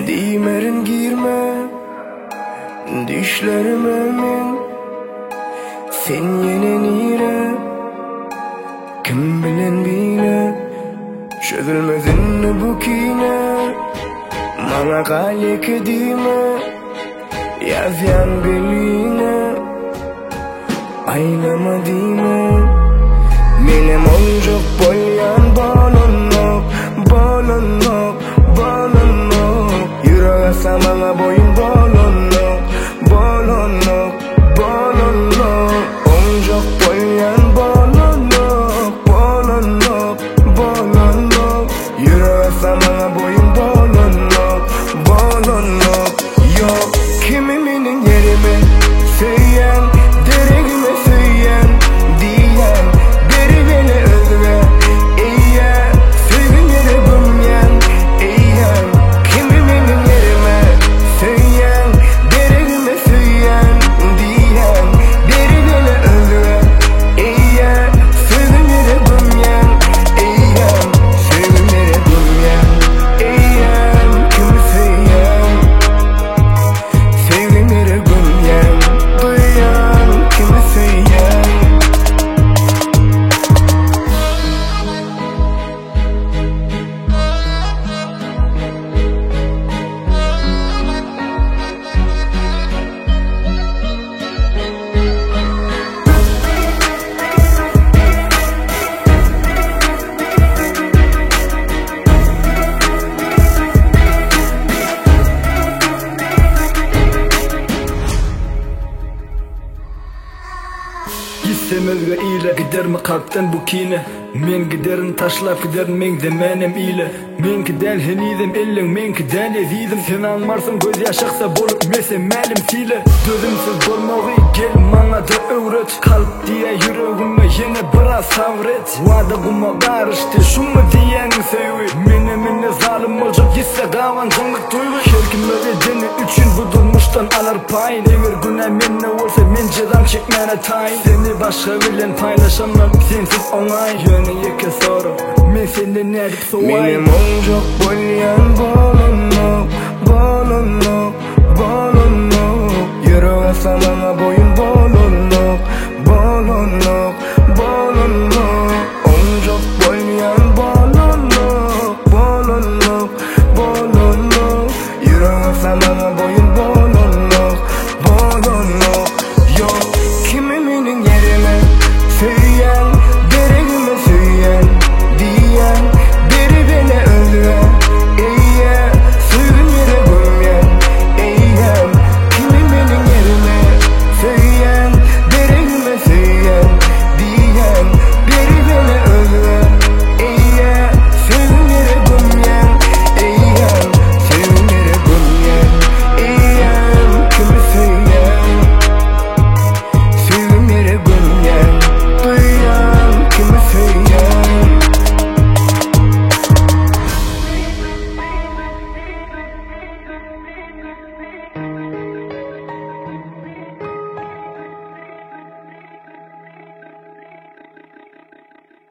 Diýmerin girme Düşlerime men Sen ýene nire Kim bilen bile Çözülmez indi bu kine Maňa gal ýeke diýme Ýazýan beline Aýlama diýme Menem oňjak bolýan bolanok Bolanok, bolanok Ýürek asa maňa boýun bolanok Bolanok, bolanok Oňjak bolýan bolanok Bolanok, bolanok Ýürek asa maňa boýun bolanok Bolanok, ýok Kimi meniň ýerime söýýän Deregime söýýän diýýän Beribene özge eýe Söýgim ýere gömýän eýýäm Kimi meniň ýerime söýýän Deregime söýýän diýýän Beribene özge eýe Söýgim ýere gömýän eýýäm Söýgim ýere gömýän eýýäm Kimi söýýän Söýgim ýere gömýän Duýýan kimi söýýän. Gitsem özge ile Gidermi kalpdan bu kine Men giderin taşlap giderin Meňzemenem ile Meňki däl henizem elleň Meňki däl ezizim Sen aňmarsyň göz ýaş aksa bolup Mese mälim sile Dözümsiz bolmagy gel maňada öwret Kalp diýýä ýüregime ýene biraz sabyr et Wada guma garyşdy şumy diýýäniň söýgi Menem indi zalym boljak ýitse gabanjaňlyk duýgy Her kim öz edeni üçin bu durmuşdan alar paýyn Eger günä mende bolsa men jezam çekmäne taýyn Seni başga bilen paýlaşamam sensiz oňaý Ýöne ýeke sorag men senden nädip sowaýyn Menem oňjak bolýan bolanok, bolanok, bolanok Ýürek asa maňa boýun.